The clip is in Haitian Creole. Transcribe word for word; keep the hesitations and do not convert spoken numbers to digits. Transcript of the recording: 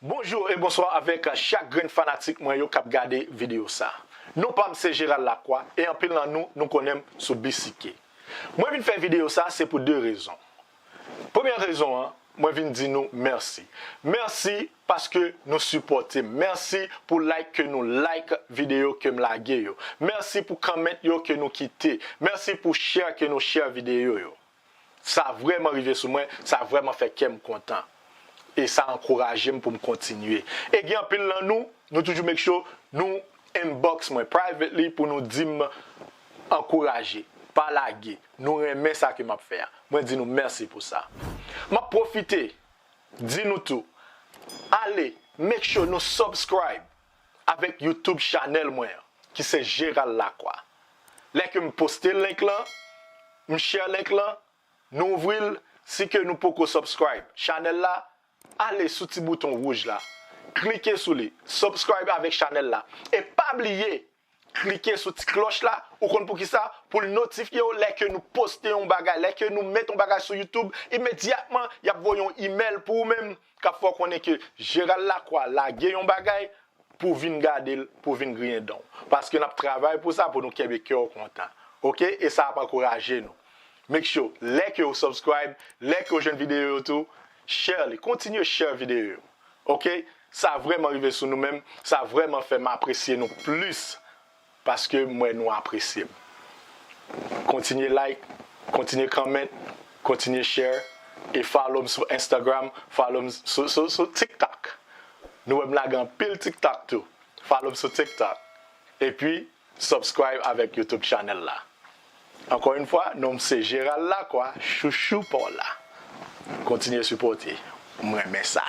Bonjou e bonswa avèk chak grenn fanatik mwen yo k ap gade videyo sa. Non pa m se Gérald Lacroix e anpil nan nou, nou konnen m sou B C K. Mwen vin fè videyo sa se pou de rezon. Premyè rezon an, mwen vin di nou mèsi. Mèsi paske nou sipòte m. Mèsi pou like ke nou like videyo ke m lage yo. Mèsi pou comment yo ke nou kite. Mèsi pou share ke nou share videyo yo. Sa vrèman rive sou mwen, sa vrèman fè kè m kontan. E sa ankouraje m pou m kontinye. E gen anpil nan nou, nou toujou make sure nou inbox mwen privately pou nou di m ankouraje, pa lage. Nou renmen sa ke m ap fè a. Mwen di nou mèsi pou sa. M ap pwofite di nou tou, ale, make sure nou subscribe avèk YouTube channel mwen an, ki se Gérald Lacroix. Lè ke m poste link lan, m share link lan, nou ouvri l, si ke nou poko subscribe channel la, ale sou ti bouton wouj la, klike sou li, subscribe avèk channel la. E pa bliye, klike sou ti klòch la, ou konn poukisa? Pou l notifye w lè ke nou poste yon bagay, lè ke nou met yon bagay sou YouTube, imedyatman, y ap voye yon email pou ou menm, k ap fè w konnen ke Gérald Lacroix lage yon bagay, pou w vin gade l, pou w vin griyen dan w. Paske n ap travay pou sa, pou nou kenbe kè w kontan. Oke? E sa ap ankouraje nou. Make sure, lè ke w subscribe, lè ke w jwenn videyo yo tou, share li. Kontinye share videyo yo. Oke? Sa vrèman rive sou nou menm, sa vrèman fè m apresye nou plis. Paske m wè nou apresye m. Kontinye like, kontinye comment, kontinye share, e follow m sou Instagram, follow m sou, sou, sou TikTok. Nou wè m lage anpil TikTok tou. Follow m sou TikTok. Epi, subscribe avèk YouTube channel la. Ankò yon fwa, non m se Gérald Lacroix, chouchou pa w la. Kontinye sipòte. M renmen sa.